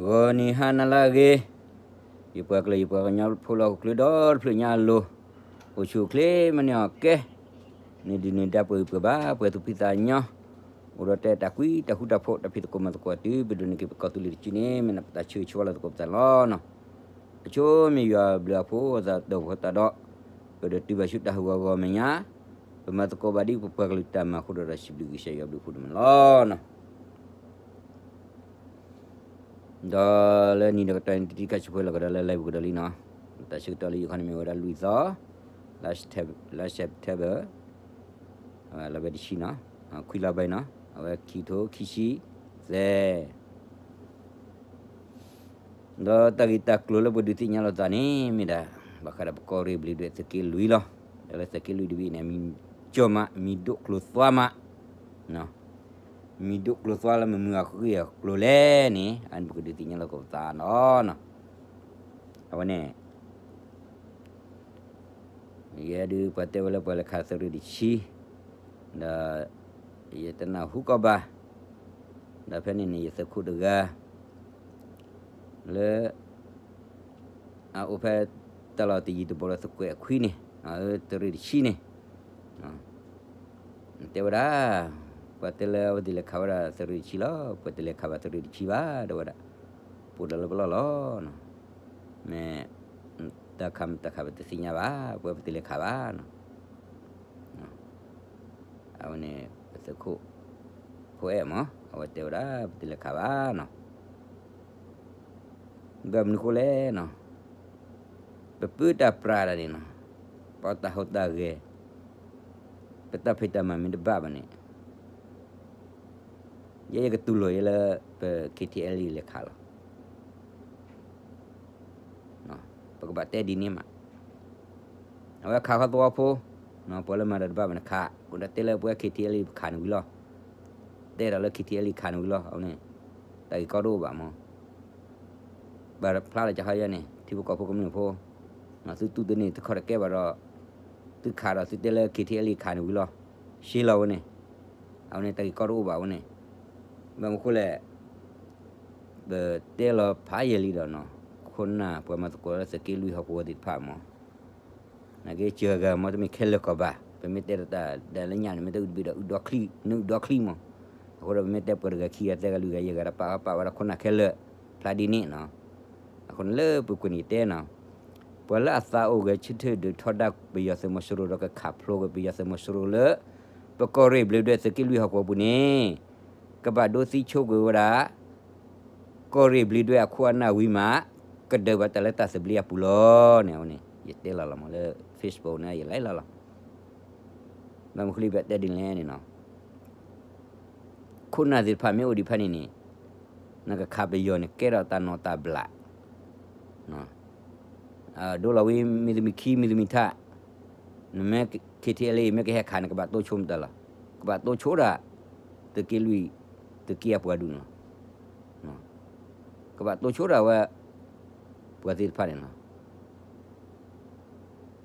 ဂီၤနံၤဟါနၤလၢအဂ့ၤ, ယပှၤကလုာ်ယပှၤကညီဖိလၢဟီၣ်ခိၣ်ချၢဒီတဖျၢၣ်ညါအလိၤ, အိၣ်ဆူၣ်အိၣ်ချ့မ့ၢ်န့ၢ်အီၤကဲ, န့ၣ်ဒုးန့ၣ်ဒါပှဲၤဂံၢ်ပှဲၤဘါ ပှဲၤသူၣ်ဖှံသးညီ, အိၣ်ဒီးတဲတၢ်ကွံတၢ်ဃူတၢ်ဖိး တၢ်ဖံးသကိးမၤသကိးတုၤ ပဒိးန့ၢ်က့ၤပကီၢ်သူလ့ၤတစုန့ၣ် မ့ၢ်နပတၢ်ဆၢဂ့ၤဆၢဝါလၢသကိးပသးန့ၣ်လီၤ. အဆိမ့ၢ်ယွၤအဘျုးအဖှိၣ် အသးတၢ်အိၣ်ဖှိၣ်သးဒီး, ပဒိးတုၤဘၣ်ဆူတၢ်ဟးဂီၤဂီၤမဲာ်ညါ, ပမၤသကိးဘၣ်ဒ်ပပှၤကလုာ်တၢ်မၤအဃိဒီး ဒီးစံးဘျုးကစၢ်ယွၤဘျုးဖှိၣ်ဒိၣ်မးလီၤ. ဒီးလၢနံၤဒီးကတီၢ်န့ၣ် တံၤတံၤခါဆူၣ်ဖဲလီၤကဒီးလၢ live ပူၤကဒီးလံနီၤ, တၢ်ဆၢကတီၢ်လၢယခီန့ၣ်မ့ၢ်ဝဲဒၣ်လွံၢ်သီ, လါ September, လါဝဲတဆံနီၤ, ခွံလါဘၣ်နီၤ, အဝဲခံကထိခံဆံသၢ ဒီးတၢ်ဂ့ၢ်တၢ်ကျိၤလၢပဒုးသ့ၣ်ညါလိာ်သးန့ၣ် မ့ၢ်ဒၣ် ဘၣ်ဃးဒီးပကီၢ်ရ့ၣ်ဘျ့းဒွဲၣ်သုးက့လွံၢ်လီၤ. ဒီးလၢသုးက့လွံၢ်တဘ့ၣ်န့ၣ် မံၤကၠီၣ်မး မံၤဒိၣ်ကျိၤသွါမး, မံၤဒိၣ်ကျိၤသွါလၢမမုာ်အဂ့ၢ်အကျိၤလဲၣ်န့ၣ် အန့ၣ်ပကဒုးသ့ၣ်ညါလိာ်သကိးပသးနီၤ. အဝဲန့ၣ် ယဲဒုးပှၤတဲဝဲလၢပှၤလဲၤခးသုးရ့ၣ်တဆံ, ဒီး ယတနၢ်ဟူကီးဘၣ်, ဒီးဖဲန့ၣ်န့ၣ် ယသုးခိၣ်တဂၤ လၢ အအိၣ်ဖဲ တၢ်လီၢ်တယံၤတဘီလၢသုးကွဲးအခွံန့ၣ်, သုးရ့ၣ်တဆံန့ၣ် တဲဝဲဒၣ်, ပှၤတဲလၢအဝဲသ့ၣ်လဲၤခးဝဲဒၣ်သုးရ့ၣ်တဆံလီၤ, ပှၤတလဲၤခးဘၣ်သုးရ့ၣ်တဆံဘၣ် တဲဝဲဒၣ်, ပအိၣ်ဒီးလၢပလီၢ်လီၤ. မ့ၢ် တၢ်ခးမ့ၢ်တၢ်ခးပတသ့ၣ်ညါဘၣ်, ပဝဲပတလဲၤခးဘၣ်နီၤ. အဝဲန့ၣ် ပသုးခိၣ်ဖိအဲၣ်မး အဝဲတဲဝဲဒၣ် ပတလဲၤခးဘၣ်နီၤ. ဘၣ်မနုၤဃိလဲၣ်နီၤ, ပပုၢ်တၢ်ပြးဒၣ်န့ၣ်နီၤ, ပတၢ်ဟူးတၢ်ဂဲၤ, ပတၢ်ဖံးတၢ်မၤမ့ၢ်တဘၣ်ဘၣ်န့ၣ်, ယဲယကတူၢ်လိာ်ယဲလၢပ KTLA လဲၤခးလီၤ. ပကဘၣ်တဲဒ်န့ၣ်မး, အဝဲခးခီသဝီဖိ, ပှၤလၢမၤတၢ်တဘၣ်ဘၣ်န့ၣ်ခး, အိၣ်ဒီးတဲလၢပဝဲ KTLA ပခးန့ၢ်ဝံၤလီၤ, တဲဒီးလၢ KTLA ခးန့ၢ်ဝံၤလီၤ, အဝဲန့ၣ် တၢ်ဂ့ၢ်ကီတအိၣ်ဘၣ်မး. ဘၣ်ဖျါလီၤကဟါယဲန့ၣ် ထံဖိကီၢ်ဖိကမျၢၢ်ဖိ, သုတူၢ်တန့ၢ်သုခီၣ်တကဲဘၣ်ဒီး, သုခးဒီးသုတဲလၢ KTLA ခးန့ၢ်ဝံၤလီၤ, ရှဲလီၤဝဲန့ၣ်, အဝဲန့ၣ်တၢ်ဂ့ၢ်ကီတအိၣ်ဘၣ်ဝဲန့ၣ်, ဘၣ်မနုၤဃိလဲၣ် ပတဲလီၤဖးယံာ်လံဒီးနီၤ, ခိၣ်နၢ်ပှၤမၤသကိးလၢသုးက့လွံၢ်ဟီၣ်ကဝီၤသ့ၣ်တဖၣ်မး, နာ်က့စှၤဂၤမးတမ့ၢ်ခဲလၢာ်ကီၢ်ဘၣ်, ပမ့ၢ်တဲဒီးတၢ်ဒၣ်လၢညါန့ၣ် မ့ၢ်တအုၣ်တဘ့ၣ်ဒီးအုၣ်ဒီချံ, နအုၣ်ဒီချံမး, အဃိဒီးပမ့ၢ်တဲပှၤတဂၤခံဂၤသၢဂၤလွံၢ်ဂၤယဲၢ်ဂၤဒီးပာ်ဂၤပာ်ဝဲဒီးခိၣ်နၢ်ခဲလၢာ်, ဖျါဒ်န့ၣ်နီၤ. အဃိန့ၣ်လၢပူၤကွံာ်န့ၣ်တဲနီၤ, ပှၤလၢအသးအိၣ်ဂဲၤဆၢထၢၣ်ဒုးထီဒါပယီၤသုးမီၤစိရိၤဒီးကခးဖျိကွံာ်ပယီၤသုးမီၤစိရိၤလၢ ပကီၢ်ရ့ၣ်ဘျ့းဒွဲၣ်သုးက့လွံၢ်ဟီၣ်ကဝီၤပူၤန့ၣ်, ကဘၣ်ဒိသံဆိကွံာ်ဝဲဒၣ် ကီၢ်ရ့ၣ်ဘျ့းဒွဲၣ်အခိၣ်အနၢ်ဝံၤမး, ကဒၢးဘၣ်တၢ်လၢတၢ်သဘျ့အပူၤလီၤန့ၣ်, အဝဲန့ၣ် ယတဲလီၤလီၤမးလၢ Facebook န့ၣ် ယလဲၤလီၤလီၤ. ဘၣ်မနုၤဃိလၢပတဲဒ်လဲၣ်န့ၣ်နီၤ, ခိၣ်နၢ်သ့ၣ်တဖၣ်မ့ၢ်အိၣ်ဒံးဖဲန့ၣ်န့ၣ်, နကခးပယီၤန့ၣ် ကဲထီၣ်တၢ်နီၣ်တၢ်ဘျး ဒိလီၤဝံၤမံၤသမံၤခံမံၤသမံၤထး, နမ့ၢ် KTLA မ့ၢ်ကဟဲခးန့ၣ် ကဘၣ်တိဆိမတၤလီၤ, ကဘၣ်တိဆိဒၣ် သုးက့လွံၢ်, သုးက့အပှၤဒူၣ်န့ၣ်လီၤ. ကဘၣ်တိဆိဒၣ်ဝဲ ပှၤသ့ၣ်တဖၣ်န့ၣ်လီၤ.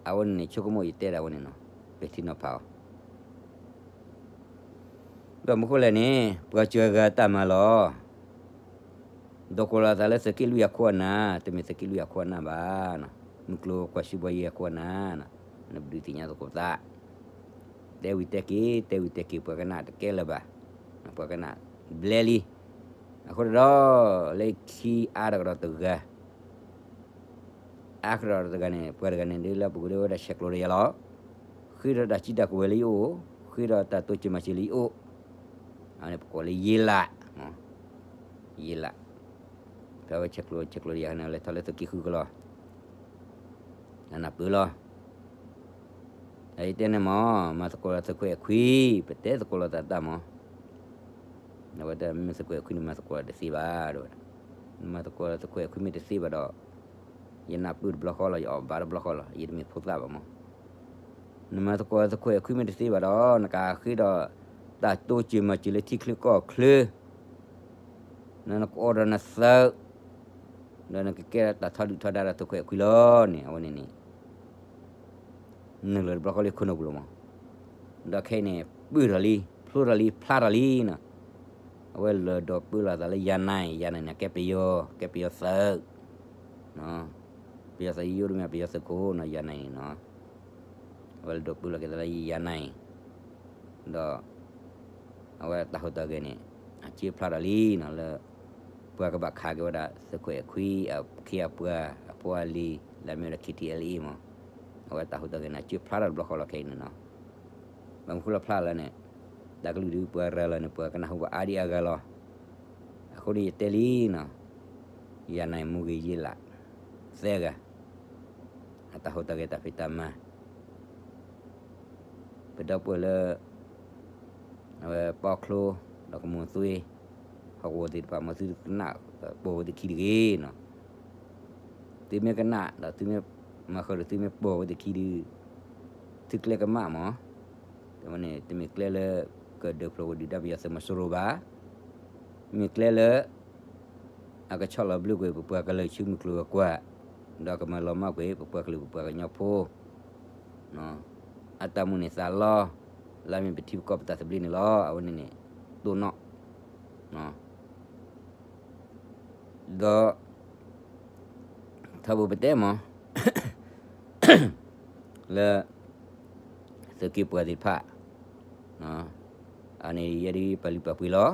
အဝဲန့ၣ်န့ၣ် ဆိကမိၣ်ယတဲဒၣ်ဝဲန့ၣ်နီၤ, ပဲာ်ထံနီၤဖးအီၤ ဘၣ်မနုၤဃိလဲၣ်န့ၣ် ပှၤစှၤဂၤတၢ်မၤလီၤ. ဒိးကွၢ်လိာ်သးလၢသုးက့လွံၢ်အခိၣ်အနၢ်, တမ့ၢ်သုးက့လွံၢ်အခိၣ်အနၢ်ဘၣ်, မုၢ်ကျိၤကွၢ်စံးဘီယဲၢ်အခိၣ်အနၢ်, နပဒုးသ့ၣ်ညါသကိးသး, တဲဝံၤတဲက့ၤ, တဲဝံၤတဲက့ၤ ပှၤကနၣ်တကဲလၢၤဘၣ်, ပှၤကနၣ်ဘျဲလံ. အဃိဒီး လၢခံအါတကဒီးတဂၤ အါကဒီးတဂၤန့ၣ် ပှၤတဂၤန့ၣ်ဒ်လၢပကဒိဝဲဒၣ်ဆဲးကျိးဒီးယၤလီၤ. ဃ့ဒီးတၢ်စံးတၢ်ကဝဲၤလၢယအိၣ်, ဃ့ဒီးတၢ်တိစၢၤမၤစၢၤလၢယအိၣ်, အဝဲန့ၣ်ပကိးလၢယ့လး, ယ့လး, ဖဲအဝဲဆဲးကျိးဆဲးကျိးဒီးယၤန့ၣ် လဲၤထီၣ်လၢသုးက့ဃုကလီၤ, နနၢ်ပၢၢ်လီၤ. ယတဲန့ၣ်မး, မၤသကိးလၢသုးခွဲးအခွံ, ပတဲသကိးလိာ်သးတၢ်မး အဝဲတဲမ့ၢ်သုးခွဲးအခွံန့ၣ် မၤသကိးတသ့ဘၣ်, တဲဝဲဒၣ်, နမၤသကိးသုးခွဲးအခွံမ့ၢ်တသ့ဘၣ်ဒီး, ယနၢ်ပၢၢ်တဘျီဃီလီၤ, ယအီၣ်ဘၣ်တဘျီဃီလီၤ, ယတမ့ၢ်ဖိသၣ်ဘၣ်မး. နမၤသကိးသုးခွဲးအခွံမ့ၢ်တသ့ဘၣ်ဒီး နကဃ့ဒီး တၢ်တိစၢၤမၤစၢၤလၢထံချၢကီၢ်ချၢ နနကအိၣ်ဒီးနသုး, ဒီးနကကဲတၢ်ထီဒုၣ်ထီဒါဒီးသုးခွဲးအခွံလီၤန့ၣ်, အဝဲန့ၣ်န့ၣ် နုာ်လီၤတဘျီဃီလၢခိၣ်နူာ်ပူၤလီၤမး. ဒီးခဲအံၤန့ၣ် ပုၢ်ထီၣ်လံ, ဖျိထီၣ်လံ, ဖျါထီၣ်လံနီၤ. အဝဲလဲၤဒိးပၢလီၤသးလၢယၤနၢၤ, ယၤနၢၤန့ၣ် ကဲပယီၤ, ကဲပယီၤသုး, ပယီၤသုးယိၣ်တမ့ၢ် ပယီၤသုးခိၣ်နီၤ ယၤနၢၤန့ၣ်နီၤ. အဝဲလဲၤဒိးပၢလီၤက့ၤသးလၢယၤနၢၤ, ဒီး အဝဲတၢ်ဟူးတၢ်ဂဲၤန့ၣ် အစၢဖျါထီၣ်လံနီၤလၢ ပှၤကဘၣ်ခးက့ၤဝဲဒၣ် သုးခိၣ်အဲၣ်ခွံ အခ့အပှၤ အဖိအလံၤ လၢအမ့ၢ်ဝဲဒၣ် ခ့ထံအဲလ်အ့မး, အဝဲတၢ်ဟူးတၢ်ဂဲၤန့ၣ် အစၢဖျါထီၣ်တဘျီဃီလီၤခဲအံၤန့ၣ်နီၤ. ဘၣ်မနုၤဃိလၢဖျါလၢန့ၣ် တၢ်ကလုၢ်ဒုးပှၤရၤလီၤန့ၣ် ပှၤကနၢ်ဟူဘၣ်အါဒံအါဂၤလီၤ. အဃိန့ၣ်ယတဲလံနီၤ, ယၤနၢၤမူဂ့ၤယ့လး သၢဂၤ အတၢ်ဟူးတၢ်ဂဲၤတၢ်ဖံးတၢ်မၤ ပဒီပုၢ်ဝဲၢ်လၢ အဝဲပီချိ ဒီးကမိၢ်သွ့ ဟီၣ်ကဝီၤသ့ၣ်တဖၣ် မ်သုကနၣ်ပိာ်ဝဲသ့ၣ်ခံတဂ့ၤနီၤ. သုမ့ၢ်ကနၣ်ဒီးသုမ့ၢ်မၤဃုာ်ဒီးသုမ့ၢ်ပိာ်ဝဲသ့ၣ်ခံဒုး သုကျဲကမၣ်မး, တမ့ၢ်ကျဲလၢ ကဒုးဖျိးဝဲဒုၣ်ဒါပယီၤသုးမီၤစိရိၤဘၣ်, မ့ၢ်ကျဲလၢ အကဆီၣ်လီၤဘျုးကွံာ် ပပှၤကလုာ်ဆူမုၢ်ကျိၤဝဲၤကွာ်, ဒီးကမၤလီၤမၢ်ကွံာ် ပပှၤကလုာ်ပပှၤကညီဖိ အတၢ်မုၢ်န့ၢ်သးလီ လၢအမ့ၢ်ပထံပကီၢ်ပတၢ်သဘျ့န့ၣ်လီၤ. အဝဲန့ၣ်န့ၣ် တိၢ်နီၣ် ဒီး ထီဘိပတဲမး လၢ သုးက့ပှၤသ့ၣ်တဖၣ် အန့ၣ်ယဲဒၣ်ပာ်လုၢ်ပာ်ပှ့ၤလီၤ.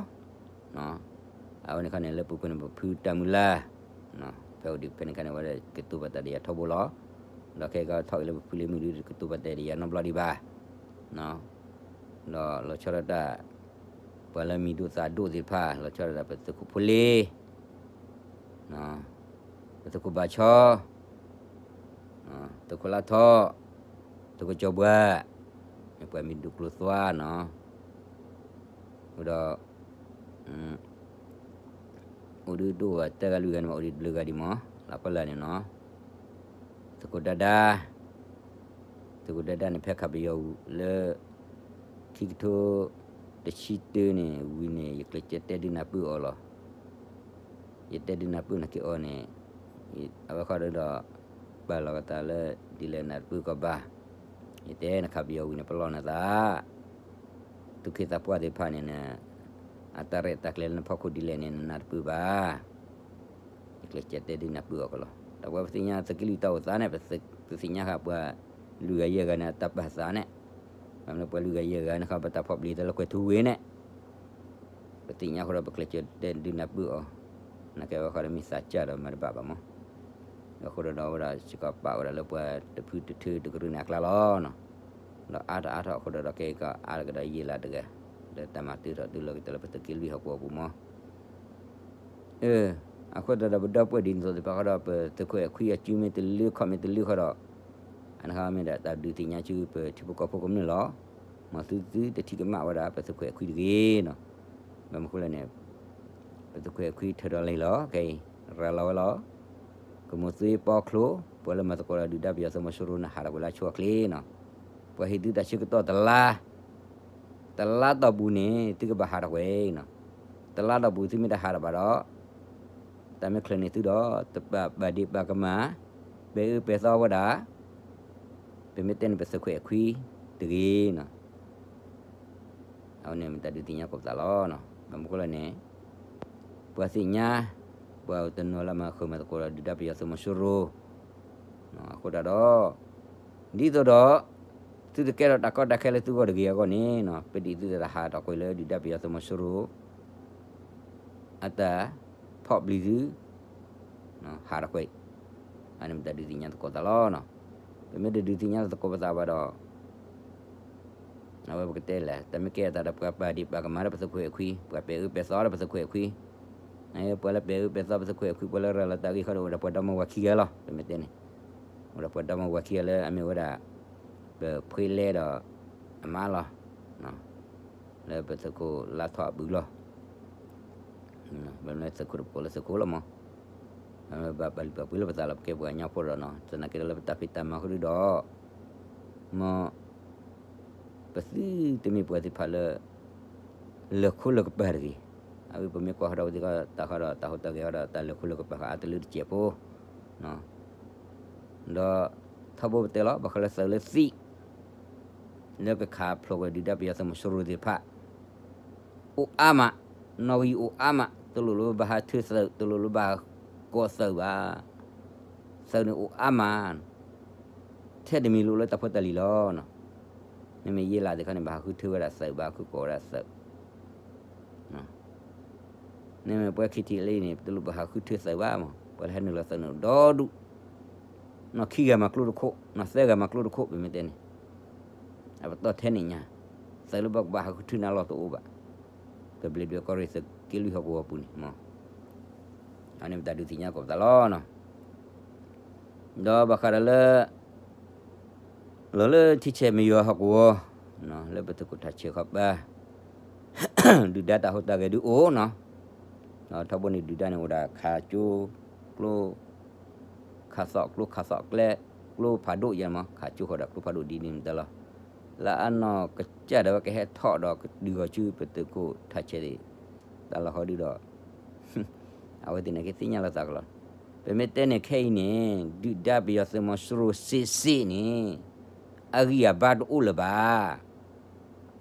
အဝဲန့ၣ်ခါန့ၣ် လၢပူၤကွံာ်န့ၣ် ပဖုတၢ်မုၢ်လၢ် ဖဲအိၣ်ဒံးဖဲန့ၣ်ခါန့ၣ် ဝဲဒၣ်ကတိၤပာ်တၢ်ဒီးယၤထီဘိလီၤ. ဒီးခဲကီးထီၣ်က့ၤလၢပဖုလံမုၢ်ဒုး ကတိၤပာ်တၢ်ဒီးယၤနီတဘျီဒံးဘၣ်. ဒီးလီၤဆီဒၣ်တၢ် ပှၤလၢမံၤဒိၣ်သၣ်ဒိၣ်သ့ၣ်တဖၣ် လီၤဆီဒၣ်တၢ် ပသုးခိၣ်ဖိလ့ ပသုးခိၣ်ဘၣ်ဆီ သုးခိၣ်လါထီၣ် သုးခိၣ်ကၠီၤဘှါ ပှၤမံၤဒိၣ်ကျိၤသွါနီၤ. အဃိဒီး အိၣ်ဒံးတအိၣ်ဘၣ်တဂၤလွံၢ်ဂၤန့ၣ် အိၣ်ဒံးတဘျုးဂၤဒံးမး လၢဖီလာ်န့ၣ်နီၤ. သုးခိၣ်ဒါဒါ သုးခိၣ်ဒါဒါန့ၣ် ဖဲခးပယီၤလၢ ခံကထိတဆံတၢန့ၣ် ဝံၤန့ၣ် ယကျဲးစၢးတဲဒုးနၢ်ပၢၢ်အီၤလီၤ. ယတဲဒုးနၢ်ပၢၢ်နၤက့ၤအီၤန့ၣ် အဝဲဃီဒီး ပာ်လီၤကတၢၢ်လၢ ဒ်လဲၣ်နၢ်တပၢၢ်ကီးဘၣ်. ယတဲနခးပယီၤဝံၤန့ၣ် ပလီၢ်နသး သူၣ်က့သးပှၢ်သ့ၣ်တဖၣ်န့ၣ် အတၢ်ရဲၣ်တၢ်ကျဲၤလၢနဖီခိၣ်ဒ်လဲၣ်န့ၣ် နနၢ်တပၢၢ်ဘၣ်. ယကျဲးစၢးတဲဒုးနၢ်ပၢၢ်အီၤကလီၤ. ဒီးပဝဲပသ့ၣ်ညါသုးက့လွံၢ်တၢ်အိၣ်သးန့ၣ် ပသ့ၣ်ညါဃာ်ပှၤ လွံၢ်ဂၤယဲၢ်ဂၤန့ၣ်အတၢ်ပာ်သးန့ၣ်, ဘၣ်မနုၤပှၤလွံၢ်ဂၤယဲၢ်ဂၤန့ၣ် ဃီပတၢ်ဖီၣ်ပျံၤတၢ်လၢကွဲၤထူဝ့ၤန့ၣ် ပသ့ၣ်ညါအဃိဒီး ပကျဲးစၢးတဲဒုးနၢ်ပၢၢ်အီၤ, နာ်က့ဝဲဃီဒီးမ့ၢ်သးစၢ်ဒီးမၤတဘၣ်ဘၣ်မး. အဃိဒီး အဝဲဒၣ်စ့ၢ်ကီးပာ်ဝဲဒၣ်လၢပှၤတဖုတထၢတကရၢန့ၣ်အကျါလီၤ. ဒီးအါထီၣ်အါထီၣ်အဃိဒီး ကဲကီးအါတကဒီးယံာ်လၢတဂၤ လၢတၢ်မၤတ့ထီၣ်ဒုးလီၤက့ၤတၢ်လၢပသုးက့လွံၢ်ဟီၣ်ကဝီၤပူၤမး. အဃိသတးဒီး ပဒီပုၢ်ဝဲၢ်ဒ်န့ၣ်အသိးသ့ၣ်တဖၣ်ဃီဒီး ပသုးခိၣ်အဲၣ်ခွံအစုမ့ၢ်တလၢခီၣ်မ့ၢ်တလၢဃီဒီး အန့ၣ်ဃီမ့ၢ်ဒၣ်တၢ်ဒုးသ့ၣ်ညါဆူပထံဖိကီၢ်ဖိကမျၢၢ်လီၤ. မ်သုသုတထံၣ်ကမၣ်ဝဲဒၣ် ပသုးခိၣ်အဲၣ်ခွံတဂ့ၤနီၤ. ဘၣ်မနုၤဃိလဲၣ်န့ၣ် ပသုးခိၣ်အဲၣ်ခွံထၢဒီးလံလီၤ. ခဲအံၤ ရၤလီၤဝဲလီၤ. ကမိၢ်သွ့ပီချိ ပှၤလၢမၤသကိးဒီးဒုၣ်ဒါပယီၤသုးမီၤစိရိၤန့ၣ် ဟးထီၣ်ကွံာ်လၢအဆိအချ့နီၤ. ပှၤဟ့ၣ်သုတၢ်ဆၢကတီၢ်တလါ တလါတီၢ်ပူၤန့ၣ် သုကဘၣ်ဟးထီၣ်ကွံာ်နီၤ. တလါတီၢ်ပူၤသုမ့ၢ်တဟးထီၣ်ဘၣ်ဒီး တၢ်မ့ၢ်ချုးန့ၢ်သုဒီး တဘၣ်ပာ်ဒ့ၣ်ပာ်ကမၣ် ပဲာ်အၢပဲာ်သီဝဲဒၣ် ပမ့ၢ်တဲန့ၣ်ပသုးခိၣ်အဲၣ်ခွံတဂ့ၤနီၤ. အဝဲန့ၣ်မ့ၢ်တၢ်ဒုးသ့ၣ်ညါကိးပသးလီၤ. ဘၣ်မနုၤဃိလဲၣ်န့ၣ် ပှၤသ့ၣ်ညါ ပှၤတနီၤလၢမၤဃုာ်မၤသကိးဒီးဒုၣ်ဒါပယီၤသုးမီၤစိရိၤ အဃိသတးဒီး ဒ်သိးဒီး သုတကဲထီၣ်တၢ်ကီတၢ်ခဲလၢသုဂီၢ်တဂ့ၤအဂီၢ်န့ၣ်နီၤ ပဒ်သုတဟးထီၣ်ကွံာ်လၢဒုၣ်ဒါပယီၤသုးမီၤစိရိၤ အတၢ်ဖီၣ်ပျံၤသု ဟးထီၣ်ကွံာ်, အန့ၣ်မ့ၢ်တၢ်ဒုးသ့ၣ်ညါသကိးသးလီၤ. ပမ့ၢ်တဒုးသ့ၣ်ညါသကိးပသးဘၣ်ဒီး အဝဲပကတဲလဲၣ် တၢ်မ့ၢ်ကဲအသးဒီးပှၤပာ်ဒ့ၣ်ပာ်ကမၣ်ဒီးပသုးခိၣ်အဲၣ်ခွံ, ပှၤပဲာ်အၢပဲာ်သီဒီးပသုးခိၣ်အဲၣ်ခွံ, ပှၤလၢပဲာ်အၢပဲာ်သီပသုးခိၣ်အဲၣ်ခွံ ပှၤလၢရၤလီၤတၢ်ဂ့ၢ်ဃီဒီး အိၣ်ဒီးပှၤဒီမါဝၤခံဂၤလီၤ. ပမ့ၢ်တဲန့ၣ် အိၣ်ဒီးပှၤဒီမါဝၤခံဂၤလၢအမ့ၢ်ဝဲဒၣ် ပဖှ့လဲဒီး အမါလီၤ. လၢပသုးခိၣ်လါထီၣ်အပူၤလီၤ. ဘၣ်မနုၤသုးခိၣ်တပကိးလၢသုးခိၣ်လီၤမး, ဘၣ်ပာ်လုၢ်ပာ်ပှ့ၤလၢပသးလီၤ ပကဲပှၤကညီဖိဒီးနီၤ သနာ်က့ဒီးလၢပတၢ်ဖံးတၢ်မၤဃုာ်ဒုဒီး မ်ပသုတမ့ၢ်ပှၤသ့ၣ်တဖၣ်လၢ လၢာ်ခိလၢာ်ကပၤတဂ့ၤ. အဝဲပမ့ၢ်ကွၢ်ဃီဒီးဝဲသ့ၣ်ဃီတၢ်ဃီဒီးတၢ်ဟူးတၢ်ဂဲၤဃီဒီးတၢ်လၢာ်ခိလၢာ်ကပၤဃီအါတလၢတစဲးဖိ ဒီးထီဘိပတဲလီၤ ဘၣ်ဃးလၢသုးလၢသံး လၢကခးဖျိးကွံာ်ဒုၣ်ဒါပယီၤသုးမီၤစိရိၤသ့ၣ်တဖၣ် အိၣ်အါမး နီၣ်ဂံၢ်အိၣ်အါမး, တလိၣ်လၢဘၣ်ဟးထုးသုး, တလိၣ်လၢဘၣ်ကိးသုးဘၣ်. သုးန့ၣ်အိၣ်အါမး, ထဲတမံၤလိၣ်လၢတၢ်ဖိတၢ်လံၤလီၤ. မ့မ့ၢ်ယ့လးသ့ၣ်တဖၣ်န့ၣ် ဘၣ်ဟးဃုထၢဝဲဒၣ်သုးဘၣ်, ဃုကိးဝဲဒၣ်သုး. မ့မ့ၢ်ပှၤ ခံထံၣ်လံန့ၣ် တလိၣ်ဘၣ်ဟးဃုထၢသုးဘၣ်မး, ပှၤလၢဟဲနုာ်လီၤသုးန့ၣ်ဒီဒူၣ်, နီၢ်ခံဂၤမၤကျိတခိၣ်, နီၢ်သၢဂၤမၤကျိတခိၣ်, ပမ့ၢ်တဲန့ၣ်, အပတီၢ်ထဲန့ၣ်ညါ, သုးလၢပကဘၣ်ဟးဃုထၢန့ၣ်အလီၢ်တအိၣ်ဘၣ်. တဘျီဒုးကီၢ်ရ့ၣ်သုးက့လွံၢ်ဟီၣ်ကဝီၤပူၤန့ၣ်မး, အန့ၣ်ပတၢ်ဒုးသ့ၣ်ညါကိးပသးလီၤ. ဒီးဘၣ်ဃးဒီးလၢ လီၤလၢထံဆဲးမယီၤဟီၣ်ကဝီၤ, လၢပသုးခိၣ်ထးဆဲးခီပၤ, ဒုၣ်ဒါတၢ်ဟူးတၢ်ဂဲၤဒုးအိၣ်နီၤ, ထီဘိန့ၣ်ဒုၣ်ဒါန့ၣ်အိၣ်ဒၣ်ခးကၠိ, ကျိ, ခးသီၣ်ကျိခးသီၣ်ကျဲ, ကျိဖးဒိၣ်ယဲမး, ခးကၠိဃီဒီးကျိဖးဒိၣ်ဒ်န့ၣ်မတၤလီၤ. လၢအနီၢ်ကစၢ်ဒၣ်ဝဲကဟဲထီၣ်ဒီးကတုၤဃီၤဆူပသုးခိၣ်ထးဆဲး တၢ်လီၢ်ဃီဒုဒီး အဝဲသ့ၣ်န့ၣ်ကသ့ၣ်ညါလီၤသးကလီၤ. ပမ့ၢ်တဲန့ၣ်ခဲအံၤန့ၣ် ဒုၣ်ဒါပယီၤသုးမီၤစိရိၤစ့ၢ်စ့ၢ်န့ၣ် အဂံၢ်အဘါတအိၣ်လၢၤဘၣ်.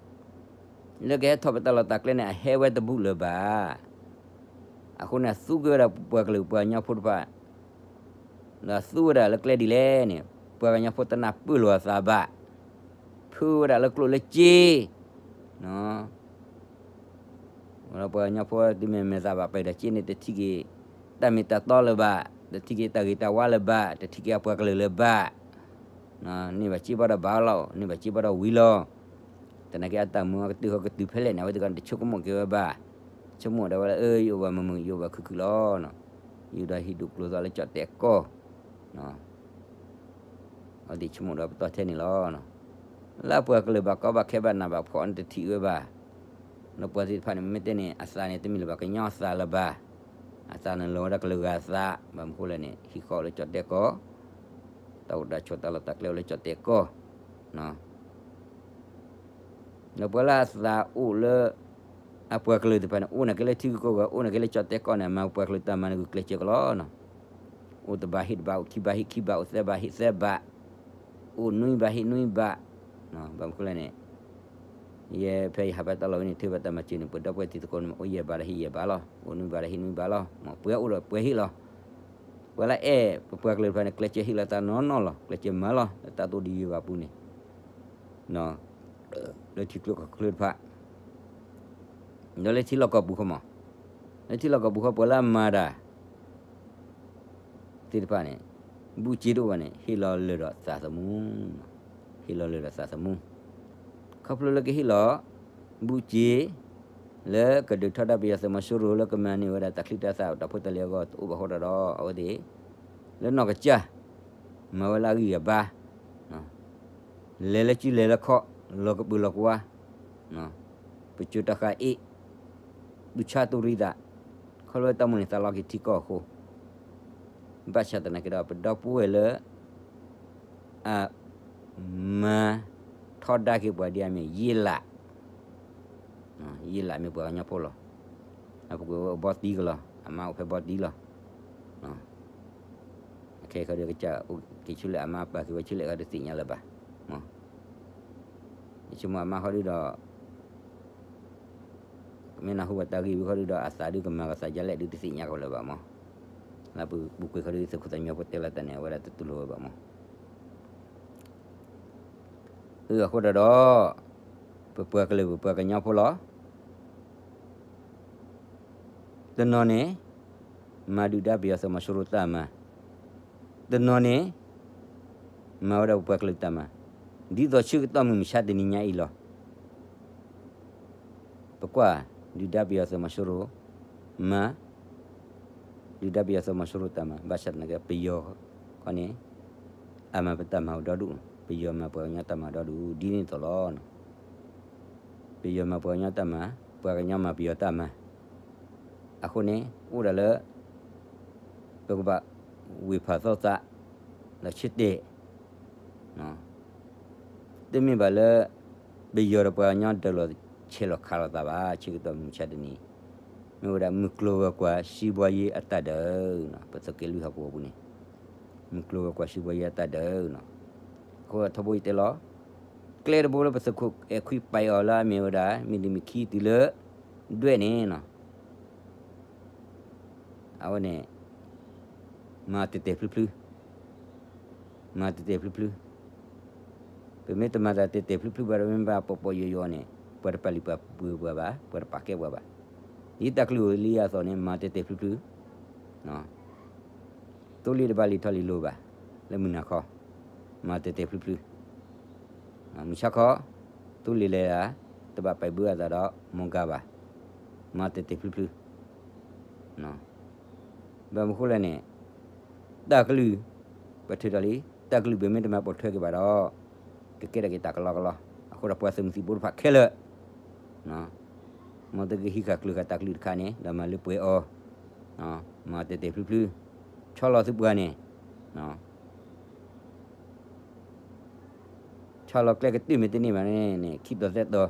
လၢကဟဲထီၣ်ပတၢ်လီၢ်တၢ်ကျဲန့ၣ် အဟဲဝဲတဘူးလၢၤဘၣ်. အဃိန့ၣ် အသူက့ၤဝဲဒၣ်ပှၤကလုာ်ပှၤကညီဖိတဖၣ်, ဒီးသူဝဲဒၣ်လၢကျဲဒ်လဲၣ်န့ၣ် ပှၤကညီဖိတနၢ်ပၢၢ်လိာ်အသးဘၣ်. ဖုဝဲဒၣ်လၢကျိၣ်လၢစ့ ပှၤကညီဖိတုၤမ့ၢ်မဲာ်သၣ်ဘၣ်ပာ်ဒီးစ့န့ၣ် တထံၣ်က့ၤတၢ်မ့ၢ်တၢ်တီလၢၤဘၣ်, တထံၣ်က့ၤတၢ်ဂ့ၤတၢ်ဝါလၢၤဘၣ်, တထံၣ်က့ၤအပှၤကလုာ်လၢၤဘၣ်. န့ၢ်ဘၣ်စ့ဘၣ်ဒီးဘၣ်လီၤ, န့ၢ်ဘၣ်စ့ဘၣ်ဒီးဝံၤလီၤ. သနာ်က့အတၢ်မုာ်အကတၢၢ်ဃီကတုၤဖဲလဲၣ်န့ၣ် အဝဲသ့ၣ်ကတဆိကမိၣ်က့ၤဝဲဘၣ်. ဆိကမိၣ်ဒၣ်ဝဲလၢ အၢ ယအိၣ်ဘၣ်မုာ်မုာ် ယအိၣ်ဘၣ်ခုၣ်ခုၣ်လီၤ. ယအိၣ်ဒီးဟံၣ်ဒိၣ်ကျိၤသီလၢကၠီၣ်တဲာ်ကီၢ် အဝဲသ့ၣ်ဆိကမိၣ်ဒီးပတီၢ်ထဲန့ၣ်လီၤ. လၢအပှၤကလုာ်ဘၣ်ကီဘၣ်ခဲဘၣ်နးဘၣ်ဖှီၣ်န့ၣ်တထံၣ်ဝဲဘၣ်. လၢပှၤသ့ၣ်တဖၣ်န့ၣ် မ့မ့ၢ်တဲန့ၣ် အသးန့ၣ် တမ့ၢ်လၢၤဘၣ်ကညီအသးလၢၤဘၣ်. အသးန့ၣ်လီၤဝဲဒၣ်ကလုာ်ဂၤအသး, ဘၣ်မနုၤဃိလဲၣ်န့ၣ် ဟံၣ်ဃီအိၣ်လၢကၠီၣ်တဲာ်ကီၢ်, တၢ်အိၣ်တၢ်ဆိးတၢ်လီၢ်တၢ်ကျဲအိၣ်လၢကၠီၣ်တဲာ်ကီၢ် ဒီးပှၤလၢအသးအိၣ်လၢ အပှၤကလုာ်သ့ၣ်တဖၣ်န့ၣ် အိၣ်နာ်က့လၢထံဂုၤကီၢ်ဂၤ အိၣ်နာ်က့လၢကၠီၣ်တဲာ်ကီၢ်န့ၣ် အမၤပှၤကလုာ်တၢ်မၤန့ၣ် ဂုာ်ကျဲးစၢးကလီလီၤ. အိၣ်တဘးဟ့ၣ်တဘး, အိၣ်ခံဘးဟ့ၣ်ခံဘး, အိၣ်သၢဘးဟ့ၣ်သၢဘး, အိၣ်နွံဘးဟ့ၣ်နွံဘး, ဘၣ်မနုၤဃိလဲၣ်န့ၣ် ယဲဖဲယဟးဖဲတၢ်လီၢ်ဝဲန့ၣ် ထုးဘၣ်တၢ်မၤစၢၤန့ၣ် ပဒီပုၢ်ဝဲၢ်တံၤသကိးန့ၣ် အိၣ်ယဲၢ်ဘးဒီးဟ့ၣ်ယဲၢ်ဘးလီၤ, အိၣ်နွံဘးဒီးဟ့ၣ်နွံဘးလီၤ. ပှၤအိၣ်ဒီးပှၤဟ့ၣ်လီၤ. ပှၤလၢအဲၣ်ပပှၤကလုာ်တဖၣ်န့ၣ် ကျဲးစၢးဟ့ၣ်လီၤသးနီၢ်နီၢ်လီၤ, ကျဲးစၢးမၤလီၤ လၢတၢ်ဒိၣ်ဒံးယံၤဘၣ်ပူၤန့ၣ် လၢထံကျိကီၢ်ချၢတဖၣ်, ဒီးလၢထံလီၢ်ကီၢ်ပူၤဃီမး, လၢထံလီၢ်ကီၢ်ပူၤဃီ ပှၤလၢအမၤတၢ် သ့ၣ်တဖၣ်န့ၣ် ဘူးစ့တအိၣ်ဘၣ်န့ၣ် ဟ့ၣ်လီၤလၢာ်ဒီးသးသမူ, ဟ့ၣ်လီၤလၢာ်ဒီးသးသမူ, ခီဖျိလၢကဟ့ၣ်လီၤ ဘူးစ့ လၢကဒုးထီဒါပယီၤသုးမီၤစိရိၤလၢကမၤန့ၢ်ဝဲဒၣ်တၢ်ချံတၢ်သၣ်တၢ်ဖိတၢ်လံၤအဂီၢ်တအိၣ်ဘၣ်ဃိဒီး အဝဲသ့ၣ် လၢနီၢ်ကစၢ် မၤဝဲလၢအဂံၢ်အဘါ, လဲၤလၢစုလဲၤလၢခီၣ်, လီၤကပုာ်လီၤကွါ, ပစိၤတၢ်ဃာ်အ့ၣ်, ပူၤဆါတူၢ်ရံသး, ခီဖျိတၢ်မိၣ်န့ၢ်သးလီက့ၤထံကီၢ်အဃိ, ဘၣ်ဆၣ်သနာ်က့ဒီး ပဒီပုၢ်ဝဲၢ်လၢ အမၤထီဒါက့ၤပှၤဒ်အမ့ၢ်ယ့လး, ယ့လးမ့ၢ်ပှၤကညီဖိလီၤ. အပူၤကွံာ်အိၣ်ဘီတံၢ်ကလီၤ, အမါအိၣ်ဖဲဘီတံၢ်လီၤ. ခဲအံၤခီဒီးကစၢ်အိၣ်က့ၤဆူလဲၣ် အမါပာ်က့ၤဝဲဆူလဲၣ်ခီဒီးသ့ၣ်ညါလၢၤဘၣ်. ယဆိကမိၣ်အမါခီဒုဒီး မ့ၢ်နၢ်ဟူဘၣ်တၢ်ဂ့ၢ်ဝံၤခီဒုဒီး အသးဒုကမၤကသးဒ်လဲၣ်ဒုတသ့ၣ်ညါကလၢၤဘၣ်မး. လၢပူၤကွံာ်ခီဒုသုးခိၣ်သးမံဖိတဲလီၤတၢ်န့ၣ် အဝဲဒၣ်တတူၢ်လိာ်ဝဲဘၣ်မး. အဃိဒီးဒီး ပပှၤကလုာ်ပပှၤကညီဖိလီၤ. တနီၤန့ၣ် မၤဒုၣ်ဒါပယီၤသုးမီၤစိရိၤတၢ်မၤ, တနီၤန့ၣ် မၤဝဲဒၣ်ပပှၤကလုာ်တၢ်မၤ, ဒ်သိးဆၢကတီၢ်မုၢ်မဆါတနံၤညါအံၤလီၤ. ပကွၢ် ဒုၣ်ဒါပယီၤသုးမီၤစိရိၤ မၤ ဒုၣ်ဒါပယီၤသုးမီၤစိရိၤတၢ်မၤ ဘၣ်ဆၣ်သနာ်က့ပယီၤခီန့ၣ် အမၤပတၢ်မၤအိၣ်ဒီဒူၣ်, ပယီၤမၤပှၤကညီတၢ်မၤဒီဒူၣ် ဒ်န့ၣ်အသိးလီၤ. ပယီၤမၤပှၤကညီတၢ်မၤ, ပှၤကညီမၤပယီၤတၢ်မၤ, အဃိန့ၣ် အိၣ်ဒၣ်လၢ ပကဘၣ်ဝ့ၢ်ဖးသီသး ဒီးဆၢတဲာ် တမ့ၢ်ဘၣ်လၢ ပယီၤဒီးပှၤကညီဒၢးလိာ်ဆဲးလိာ်ခးလိာ်သးဘၣ် ဆၢကတီၢ်မုၢ်မဆါတနံၤ, မ့ၢ်ဝဲဒၣ်မုၢ်ကျိၤဝဲၤကွာ် စံးဘှါယ့အတၢ်ဒၢး, ပသုးက့လွံၢ်ဟီၣ်ကဝီၤပူၤန့ၣ် မုၢ်ကျိၤဝဲၤကွာ် စံးဘှါယ့အတၢ်ဒၢး, အဃိထီဘိယတဲလီၤ, ကျဲတဘိလၢပသုးခိၣ်အဲၣ်ခွံပာ်အီၤလၢအမ့ၢ်ဝဲဒၣ် မ့ၢ်တမ့ၢ်ခံတုၤလၢ ဒွဲၣ်န့ၣ် အဝဲန့ၣ် မၤတဲာ်တဲာ်ဖျုဖျု, မၤတဲာ်တဲာ်ဖျုဖျု, ပမ့ၢ်တမၤတၢ်တဲာ်တဲာ်ဖျုဖျုဘၣ်ဒီး မ့ၢ်ဘၣ်ပီၣ်ပီၣ်ယိာ်ယိာ်န့ၣ် ပှၤတပာ်လုၢ်ပာ်ပှ့ၤပှၤဘၣ်, ပှၤတပာ်ကဲပှၤဘၣ်. ဒ်တၢ်ကလုၢ်အိၣ်လံအသိးန့ၣ် မၤတဲာ်တဲာ်ဖျုဖျု, သိလ့ၣ်တဘၣ်လံထီၣ်လံလိၤဘၣ်, လၢမုၢ်နၤခီ, မၤတဲာ်တဲာ်ဖျုဖျု, မုၢ်ဆါခီ, သိလ့ၣ်လဲၤဒၣ်, တဘၣ်ပာ်ဘၢအသးဒီး မီၢ်ဂၤဘၣ်, မၤတဲာ်တဲာ်ဖျုဖျု. ဘၣ်မနုၤဃိလဲၣ်န့ၣ်, တၢ်ကလုၢ်, ပထုးထီၣ်လံ, တၢ်ကလုၢ်ပမ့ၢ်တမၤပိာ်ထွဲက့ၤဘၣ်ဒီး, ကကဲထီၣ်က့ၤတၢ်ကလီကလီ, အဃိဒီးပှၤသုးမုၢ်သံၣ်ဘိတဖၣ်ခဲလၢာ်, မ်သုကဟံးဃာ်ကျၢၤဃာ်တၢ်ကလုၢ်တခါန့ၣ် ဒီးမၤလၢပှဲၤအီၤ, မၤတဲာ်တဲာ်ဖျုဖျု, ဆီလီၤသုပှၤန့ၣ် ဆီလီၤကျဲကတၢၢ်မ့ၢ်တန့ၢ်ဘၣ်န့ၣ် ခံတီၤသၢတီၤ,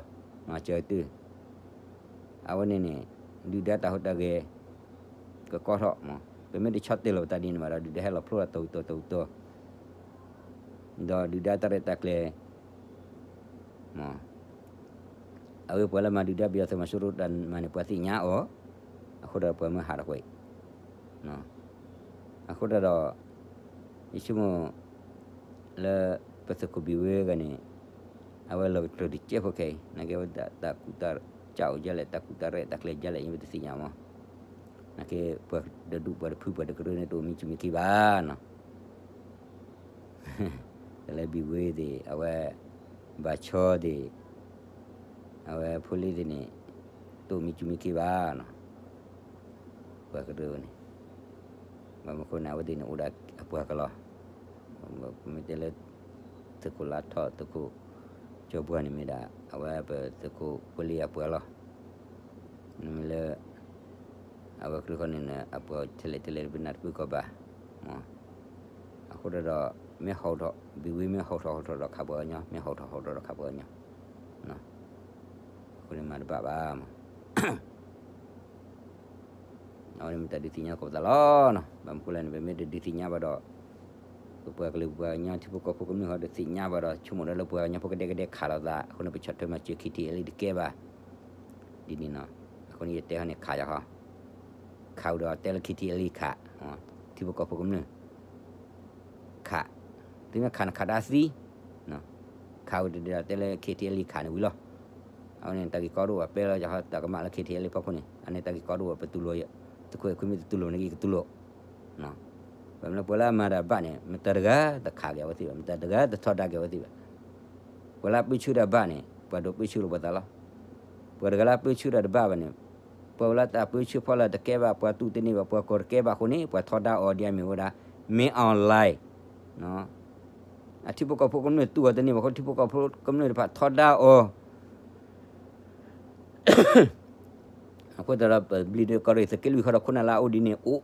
မၤစၢၤကတၢၢ်, အဝဲန့ၣ်န့ၣ် ဒုၣ်ဒါတၢ်ဟူးတၢ်ဂဲၤ ကကီထီၣ်မး, ပမ့ၢ်တဆီတဲာ်လီၤပတၢ်ဒ်န့ၣ်ဘၣ်ဒီး ဒုၣ်ဒါဟဲလီၤဖျိလီၤတီၤတီၤတီၤတီၤ, ဒီးဒုၣ်ဒါတၢ်ရဲၣ်တၢ်ကျဲၤ မး, အဝဲပှၤလၢမၤဒုၣ်ဒါပယီၤသုးမီၤစိရိၤတၢ်မၤန့ၣ် ပှၤသ့ၣ်ညါအီၤ, အဃိဒီးပှၤမၢဟးထီၣ်ကွံာ်, အဃိတၢ်ဒီး ယဆိကမိၣ် လၢပသုးခိၣ်ဘံၣ်ဝ့ဂၤန့ၣ် အဝဲလီၤကတြၢၤတကဲးဖိခဲအံၤ နာ်က့ဝဲတၢ်ကူၣ်တၢ်ကၢ်အိၣ်ဒ်လဲၣ် တၢ်ကူၣ်တၢ်ရဲၣ်တၢ်ကျဲၤဒ်လဲၣ် ယပတသ့ၣ်ညါမး, နာ်က့ပှၤတဒူၣ်ပှၤတဖုပှၤတကရၢန့ၣ် တအိၣ်မံစူၣ်မံခံဘၣ်နီၤ တၢ်လၢဘံၣ်ဝ့သ့ၣ် အဝဲ ဘၣ်ဆီသ့ၣ် အဝဲဖိလ့သ့ၣ်န့ၣ် တအိၣ်မံစူၣ်မံခံဘၣ်နီၤ ပှၤကရၢဝဲန့ၣ် ဘၣ်မနုၤဃိန့ၣ် အဝဲသ့ၣ်န့ၣ်အိၣ်ဒၣ်အပှၤကလီၤ မ့ၢ်တဲလၢ သုးခိၣ်လါထီၣ် သုးခိၣ်ကၠီပှၢ်န့ၣ်မ့ၢ်ဒၣ် အဝဲပသုးခိၣ်ဖိလ့အပှၤလီၤ မ့မ့ၢ်လၢ အဝဲကရၢခီန့ၣ် အပှၤထဲလဲၣ်ထဲလဲၣ်ပနၢ်တပၢၢ်ကီၢ်ဘၣ် အဃိဒီး မ့ၢ်ဟီၣ်ထီၣ် ဘံၣ်ဝ့မ့ၢ်ဟီၣ်ထီၣ်ဟီၣ်ထီၣ်ဒီးခးပှၤကညီ မ့ၢ်ဟီၣ်ထီၣ်ဟီၣ်ထီၣ်ဒီးခးပှၤကညီ အဃိန့ၣ်မၤတဘၣ်ဘၣ်မး အဝဲန့ၣ်မ့ၢ်တၢ်ဒုးသ့ၣ်ညါကီးပသးလီၤနီၤ ဘၣ်မနုၤဃိလဲၣ်န့ၣ် ပမ့ၢ်တဒုးသ့ၣ်ညါဘၣ်ဒီး ပပှၤကလုာ်ပပှၤကညီ ထံဖိကီၢ်ဖိကမျၢၢ်ဟီဒီးသ့ၣ်ညါဘၣ်ဒီး ဆိကမိၣ်ဒီးလၢပှၤကညီဖိကဒဲကဒဲခးလိာ်သး အဃိန့ၣ် ပဆီၣ်ထွဲမၤစၢၤ ခံထံအလံတကဲဘၣ် ဒ်န့ၣ်နီၤ အဃိန့ၣ် ယတဲဟီန့ၣ် ခးယၤဟီ ခးဝံၤဒီးတဲလၢ ခံထံအလံ ခး ထံဖိကီၢ်ဖိကမျၢၢ် ခး သုမ့ၢ်ခးန့ၣ်ခးတၢ်သံ ခးဝံၤဒီးတဲလၢ ခံထံအလံ ခးန့ၣ်ဝံၤလီၤ အဝဲန့ၣ် တၢ်ဂ့ၢ်ကီဒိၣ်ဝဲ ပဲလီၤယၤဟီ တၢ်ကမၣ်လၢ ခံထံအလံ ဖီခိၣ်န့ၣ် အန့ၣ်တၢ်ဂ့ၢ်ကီဒိၣ်ဝဲ ပတူၢ်လိာ် သုးခိၣ်အဲၣ်ခွံမ့ၢ်တတူၢ်လိာ်န့ၣ်က့ၤကတူၢ်လိာ် ပမ့ၢ်ပှၤလၢအမၤတၢ်ဘၣ်န့ၣ် မတၤတဂၤတခးက့ၤအဝဲသ့ၣ်ဘၣ် မတၤတဂၤတထီဒါက့ၤအဝဲသ့ၣ်ဘၣ် ပှၤလၢအပၢဆှၢတၢ်ဘၣ်န့ၣ် ပှၤဒိးပၢဆှၢလိာ်ပှၤသးလီၤ ပှၤတဂၤလၢအပၢဆှၢတၢ်တဘၣ်ဘၣ်န့ၣ် ပှၤလၢတၢ်ပၢဆှၢဖီလာ်တကဲဘၣ် ပှၤတူၢ်တန့ၢ်ဘၣ် ပှၤကီၢ်တကဲဘၣ်အဃိန့ၣ် ပှၤထီဒါအီၤဒ်အမ့ၢ်ဝဲဒၣ် မင်းအောင်လှိုင် အထံဖိကီၢ်ဖိကမျၢၢ်တူၢ်အီၤတန့ၢ်ဘၣ်အဃိ ထံဖိကီၢ်ဖိကမျၢၢ်တဖၣ်ထီဒါအီၤ အဃိသတးဒီး ပဘျံးဒုးကီးရ့ၣ် သုးက့လွံၢ်ခီဒီး ခိၣ်နၢ်လၢအအိၣ်ဒ်န့ၣ်အိၣ်,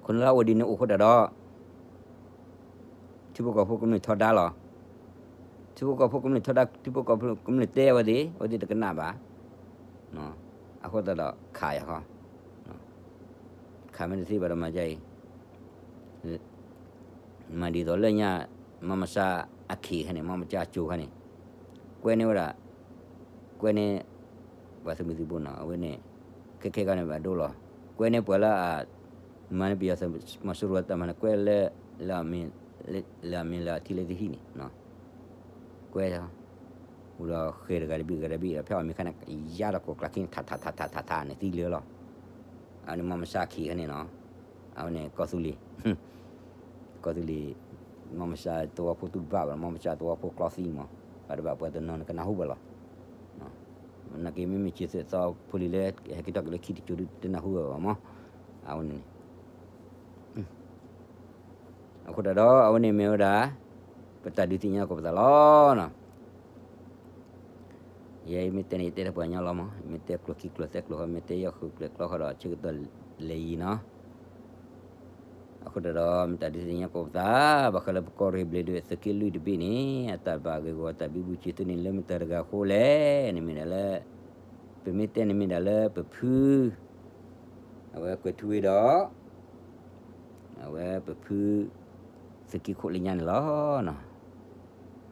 ခိၣ်နၢ်လၢအအိၣ်ဒ်န့ၣ်အိၣ်အဃိသတးဒီး ထံဖိကီၢ်ဖိကမျၢၢ်ထီဒါလီၤ. ထံဖိကီၢ်ဖိကမျၢၢ်ထီဒါ ထံဖိကီၢ်ဖိကမျၢၢ်တဲအဝဲသ့ၣ် အဝဲသ့ၣ်တကနၣ်ဘၣ်. အဃိသတးဒီးခးယၤဃီ, ခးမ့ၢ်တသ့ဘၣ်ဒီးမၤဒ်အံၤ မၤဒ်သိးလၢညါ မၤမဆါအခံခါန့ၣ် မၤမဆါအကၠိခါန့ၣ် ကွဲန့ၢ်ဝဲဒၣ် ကွဲန့ၢ် ပှၤသုးမုၢ်သံၣ်ဘိနီၤ အဝဲန့ၣ် ခဲခဲခါန့ၣ်ဘၣ်ဒိလီၤ. ကွဲန့ၢ်ပှၤလၢအ မၤန့ၢ်ပယီၤသုးမီၤစိရိၤတၢ်မၤန့ၣ် ကွဲလၢ လၢအမံၤလၢအထံလၢသဟံၣ်န့ၣ် ကွဲ ဝံၤဒီးဃဲၤတဂၤတဘ့ၣ်တဂၤတဘ့ၣ်ဒီး ဖဲအီၣ်မ့ၢ်ခါန့ၣ် ယါဒီးကိးကျးခံန့ၣ် ထးထးထးထးထးထးန့ၣ် သံလၢာ်လီၤ. အန့ၣ်မၤမဆါခံခါန့ၣ်နီၤ အဝဲန့ၣ်ကီၢ်သူလ့ၤ ကီၢ်သူလ့ၤ မၤမဆါသဝီဖိတူၢ်တဘၣ်ဘၣ် မၤမဆါသဝီဖိကျီသံမး ဘၣ်တဘၣ်ပှၤတနီၤန့ၣ် ကနၢ်ဟူဘၣ်လီၤ. နာ်က့မ့မ့ၢ်က့ၤသ့ၣ်သီဖိလံၤလၢ ဟဲက့ၤထီၣ်က့ၤလၢခံတကၠိၤဒုးတနၢ်ဟူဘၣ်မး အဝဲန့ၣ် အဃိသတးဒီး အဝဲန့ၣ်မ့ၢ်ဝဲဒ၁ၣ် ပတၢ်ဒုးသ့ၣ်ညါကီးပသးလီၤနီၤ. ယဲယမ့ၢ်တဲန့ၣ် ယတဲတၢ်ပှၤကညီလီၤမး ယမ့ၢ်တဲကျိၤခံကျိၤသဲကျိၤဃီ မ့ၢ်တဲယဲၢ်ဃုာ်ကျဲၤကျီဃီဒီး ဆၢကတီၢ်လဲၤယံၤနီၤ. အဃိသတးဒီး မ့ၢ်တၢ်ဒုးသ့ၣ်ညါကီးပသး ဘၣ်ဃးလၢပကီၢ်ရ့ၣ်ဘျ့းဒွဲၣ်သုးက့လွံၢ်တဘ့ၣ်န့ၣ် အတၢ်ဘၣ်ဂ့ၢ်ဂီၢ်တၢ်ဘံဘူစံးသုန့ၣ် လၢမတၤတဂၤအဃိလဲၣ်န့ၣ်မ့ၢ်ဒၣ်လၢ ပမ့ၢ်တဲန့ၣ်မ့ၢ်ဒၣ်လၢပဖု အဝဲကွဲၤထူဝ့ဒီး အဝဲပဖု သုးက့ခိၣ်လၢညါန့ၣ်လီၤ.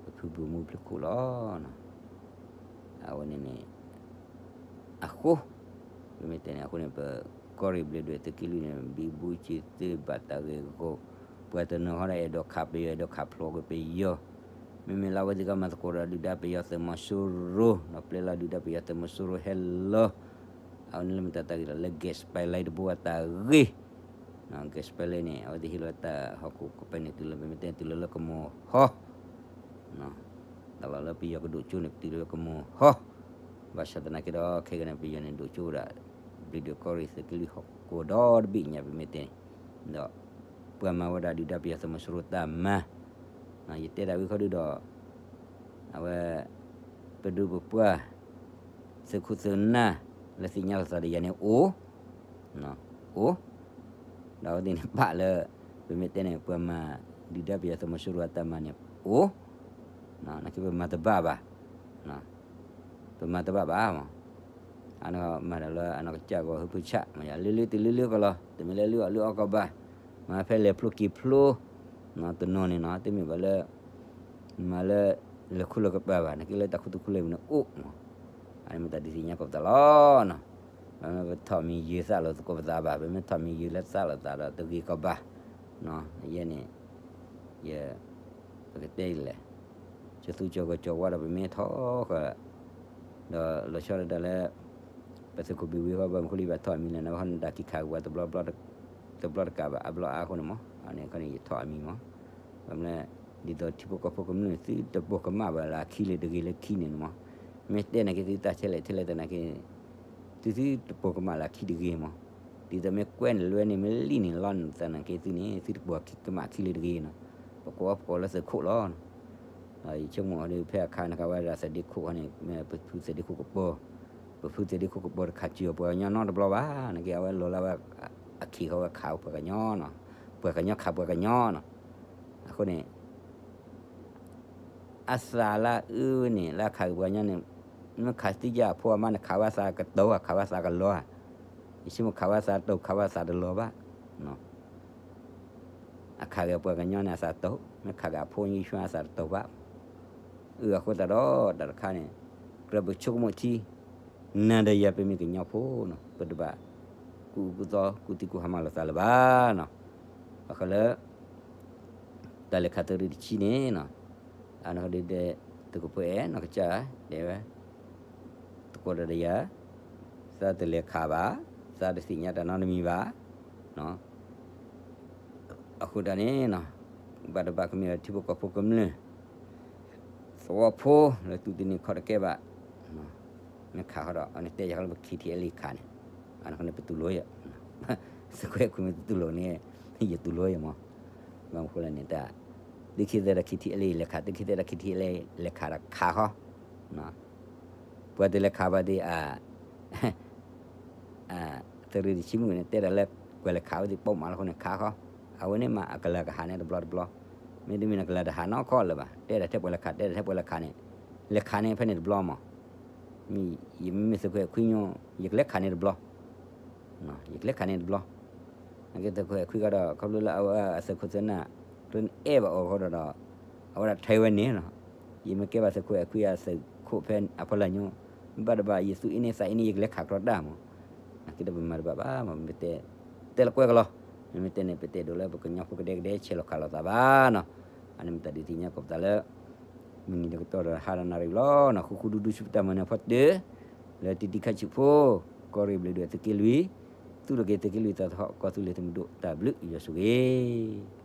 ပဖုဘိၣ်မူဘျုးခိၣ်လီၤ. အဝဲန့ၣ်န့ၣ် အဃိ ပမ့ၢ်တဲန့ၣ်အဃိန့ၣ် ပ ကီၢ်ရ့ၣ်ဘျ့းဒွဲၣ်သုးက့လွံၢ်န့ၣ် ဘံဘူစံးသုဘၣ်တၢ်ဂ့ၢ်ဂီၢ်, ပှၤတနီၤဟီဒီးအဲၣ်ဒိးခးပယီၤ အဲၣ်ဒိးခးဖျိးက့ၤပယီၤ, မ့မ့ၢ်လၢအဝဲသ့ၣ်ကမၤသကိးဒီးဒုၣ်ဒါပယီၤသုးမီၤစိရိၤ, ဒီးပျဲလီၤဒုၣ်ဒါပယီၤသုးမီၤစိရိၤဟဲလီၤ, အဝဲန့ၣ်လၢမတၤတၢ်ဂ့ၢ်လီၤ လၢ gas pipeline တဘိအတၢ်ဂ့ၢ် gas pipeline န့ၣ် အဝဲသ့ၣ်ဟ့ၣ်လီၤတၢ်ဟီၣ်ခိၣ်ကပၤန့ၣ် တုၤလၢပမ့ၢ်တဲတုၤလၢလၢကမီၤဟီ, တၢ်လီၢ်လၢပယီၤကဒိၣ်ကၠိန့ၣ် ပတုၤလၢကမီၤဟီ, ဘၣ်ဆၣ်သနာ်က့ဒီး ခဲကနံၣ်န့ၣ် ပယီၤန့ၣ်ဒိၣ်ကၠိဝဲဒၣ် ဘျ့းဒွဲၣ်ကီၢ်ရ့ၣ်သုးက့လွံၢ်ဟီၣ်ခိၣ်ဒီတဘ့ၣ်ညါ ပမ့ၢ်တဲန့ၣ်, ဒီး ပှၤမၤဝဲဒၣ်ဒုၣ်ဒါပယီၤသုးမီၤစိရိၤတၢ်မၤ, ယတဲဒၣ်ဝံၤခီဒုဒီး အဝဲ ပဒူပပှၢ် သုးခိၣ်သုးနၢ် လၢသ့ၣ်ညါလိာ်သးဒီးယၤန့ၣ်အိၣ်, အိၣ်, ဒီးအဝဲသ့ၣ်န့ၣ်ဘၣ်လၢ ပမ့ၢ်တဲန့ၣ် ပှၤမၤဒုၣ်ဒါပယီၤသုးမီၤစိရိၤအတၢ်မၤန့ၣ်အိၣ်, နာ်က့ပမၤတဘၣ်ဘၣ်, ပမၤတဘၣ်ဘၣ်မး, အနီၢ်ကစၢ်ဂီၤဟုဖုဆး မ့ၢ်ယၤလၢလၢတလၢလၢကီးလီၤ တမ့ၢ်လၢလၢအီၣ်လၢအီကီၢ်ဘၣ်, မၤဖဲလဲၤဖျိက့ၤဖျိ, တနီၤန့ၣ်နီၤ တမ့ၢ်ဘၣ်လၢ မၤလၢ လဲၤခူၣ်လၢကပၤဘၣ် နာ်က့လၢတၢ်ခူသူၣ်ခူလ့ၢ်ပူၤန့ၣ်အိၣ်မး, အန့ၣ်မ့ၢ်တၢ်ဒုးသ့ၣ်ညါကီးပသးလီၤနီၤ, ပထီၣ်မံၤယုၤသးလိာ်သကိးပသးဘၣ် ပမ့ၢ်ထီၣ်မံၤယုၤလၢသးလိာ်သးဒီးတဂ့ၤကီးဘၣ်, ယဲန့ၣ် ယ ပကတဲအံၤလဲၣ်, ကသူကၠီၤကီၤကၠီၤဝါဒီးပမ့ၢ်ထီၣ်ဃာ်, ဒီးလီၤဆီဒၣ်တၢ်လၢ ပသုးခိၣ်ဘံၣ်ဝံၤဃီ ဘၣ်မနုၤဃိလၢယဘၣ်ထီၣ်အမံၤလဲၣ် နဘၣ်ဟီန့ၣ်တၢ်ခံခါကပၤ တဘျီတကးဘၣ် အဘျီအါအဃိန့ၣ်မး, အန့ၣ်ခီန့ၣ် ယထီၣ်အမံၤမး, ဘၣ်မနုၤလဲၣ်, ဒ်သိးထံဖိကီၢ်ဖိကမျၢၢ်န့ၣ် သုတပိာ်ကမၣ်ဘၣ်လၢအခံလၢတဂ့ၤလၢခံန့ၣ်မး, မ့ၢ်တဲနာ်က့သုတၢ်ထဲလဲၣ်ထဲလဲၣ်သနာ်က့ သုသုတပိာ်ကမၣ်လၢအခံတဂ့ၤမး, ဒ်သိးမ့ၢ်ကွဲန့ၣ်လွဲန့ၣ် မ့ၢ်လံၣ်န့ၣ်လီန့ၣ်သနာ်က့သုန့ၣ် သုတပိာ်ကမၣ်ခံလၢတဂ့ၤနီၤ, ပကိးအီၣ်ပကိးလၢသုးခိၣ်လီၤ ဒီးယဆိကမိၣ်အီၤဒီး ဖဲအခါန့ၣ်ခါဝဲဒၣ်သဒ့ခိၣ်ခီန့ၣ် မ့ၢ်ပဖုသဒ့ခိၣ်ကပီၤ, ပဖုသဒ့ခိၣ်ကပီၤတခးစၢၤအီၤပှၤကညီနီတဘျီဘၣ်, နာ်က့အဝဲလီၤလၢဝဲ အခ့ၣ်ဃီဝဲခးပှၤကညီနီၤ, ပှၤကညီခးပှၤကညီနီၤ, အဃိန့ၣ် အသးလၢအအုန့ၣ် လၢအခးက့ၤပှၤကညီန့ၣ်, မ့ၢ်ခးသံယၤအဖိအမါန့ၣ် ခးဝဲအသးကတိၤ ခးဝဲအသးကလီၤဧါ, ယဆိကမိၣ်ခးဝဲအသးတိၤ ခးဝဲအသးတလီၤဘၣ် အခးက့ၤပှၤကညီန့ၣ်အသးတိၤ, မ့ၢ်ခးက့ၤအဖိယံၤဆွါအသးတတိၤဘၣ်, အုအဃိသတးဒီး တၢ်တခါန့ၣ် ကြၢးပဆိကမိၣ်ထံ, နၤဒီးယၤပမ့ၢ်ကညီဖိနီၤ ပတဘၣ် ကူၣ်အူကူၣ်သီ ကူၣ်သံကူၣ်ဟါမၢ်လိာ်သးလၢၤဘၣ်နီၤ, အဃိလၢ တၢ်လဲၤခးသုးရ့ၣ်တဆံန့ၣ်နီၤ, အနီၢ်ကီၢ်ဒ်ဒီး သုးခိၣ်ဖိအဲၣ် နီၢ်ကစၢ် တဲဝဲ သကိးဒီးယၤ, သးတလဲၤခးဘၣ်, သးတသ့ၣ်ညါတၢ်နီတမံၤဘၣ်, အဃိတၢ်န့ၣ်နီၤ, ဘၣ်တဘၣ်ကမ့ၢ်ဒီးထံဖိကီၢ်ဖိကမျၢၢ် သဝီဖိလၢသူၣ်တန့ၢ်ခီၣ်တကဲဘၣ်, မ့ၢ်ခးဃီဒီး အန့ၣ်တဲယၤဃီလၢပ ခံထံၣ်အဲလ့ၣ် ခးန့ၣ်, အနီၢ်ကီၢ်န့ၣ်ပတူၢ်လိာ်ယၤ, သုးခိၣ်အဲၣ်ခွံမ့ၢ်တတူၢ်လိာ်န့ၣ် ယတူၢ်လိာ်ယၤမး, ဘၣ်မနုၤဃိလဲၣ်န့ၣ် တၢ် သုခံသၢဒီး ခံထံၣ်အဲလ့ၣ် လဲၤခး, သုခံသၢဒီး ခံထံၣ်အဲလ့ၣ် လဲၤခးဒီးခးဃီ ပှၤတလဲၤခးဘၣ်ဒ်အ သုးရ့ၣ်တဆံမုၣ်န့ၣ် တဲဒၣ်လၢ ကွဲးလဲၤခးဝဲသ့ၣ်ပိာ်မးလီၤအဃိန့ၣ် ခးဃီ, အဝဲန့ၣ်မးအကလၤကဟးန့ၣ်တဘျီတဘျီ, မ့တမ့ၢ်န့ၣ် ကလၤတဟးနီတခီလၢၤဘၣ်, တဲဒၣ်ထဲပှၤလဲၤခး တဲဒၣ်ထဲပှၤလဲၤခးန့ၣ်, လဲၤခးန့ၣ်ဖဲန့ၣ်တဘျီမး, ယမ့မ့ၢ်သုးခိၣ်အဲၣ်ခွံညီ ယကလဲၤခးန့ၣ်တဘျီ ယကလဲၤခးန့ၣ်တဘျီ, နာ်က့သုးခိၣ်အဲၣ်ခွံကဒီး ခီဖျိလၢအဝဲအသုးခိၣ်သုးနၢ် ကျဲန့ၣ်အဲၣ်ဘၣ်အီၤဃီဒီး အဝဲဒၣ်ထဲဝဲန့ၣ်နီၤ, ယမ့ၢ်ကဲဘၣ်သုးခိၣ်အဲၣ်ခွံအသုးခိၣ်ဖဲအဖီလာ်ညိ ဘၣ်တဘၣ် ယသူၣ်အ့န့သးအ့န့ ယကလဲၤခးကြီတၢ်မး, နာ်က့ဒီးပမၤတဘၣ်ဘၣ်မး ပတဲ တဲလၢကွဲကလီၤ, မ့မ့ၢ်တဲန့ၣ် ပတဲဒိးလၢပကညီဖိကဒဲကဒဲ ဆဲးလီၤခးလိာ်သးဘၣ်နီၤ, အန့ၣ်မ့ၢ်တၢ်ဒုးသ့ၣ်ညါကိးပသးလၢ မုၢ်နံၤဒီးကတီၢ်ဒီးဟါဒီးနၣ်ရံၣ်လီၤနီၤ, ဃူဃူဒူဒူဆူပတၢ်မၤနၢၤဖီတၢၢ် လၢတံၤတံၤခါဆံးဖိ ကီၢ်ရ့ၣ်ဘျ့းဒွဲၣ်သုးက့လွံၢ် သူၣ်ထီၣ်က့ၤသုးက့လွံၢ်သးသဟီၣ် ကီၢ်သူလ့ၤသုးမုၢ်ဒိၣ် တၢ်ဘျုးယွၤဆိၣ်ဂ့ၤ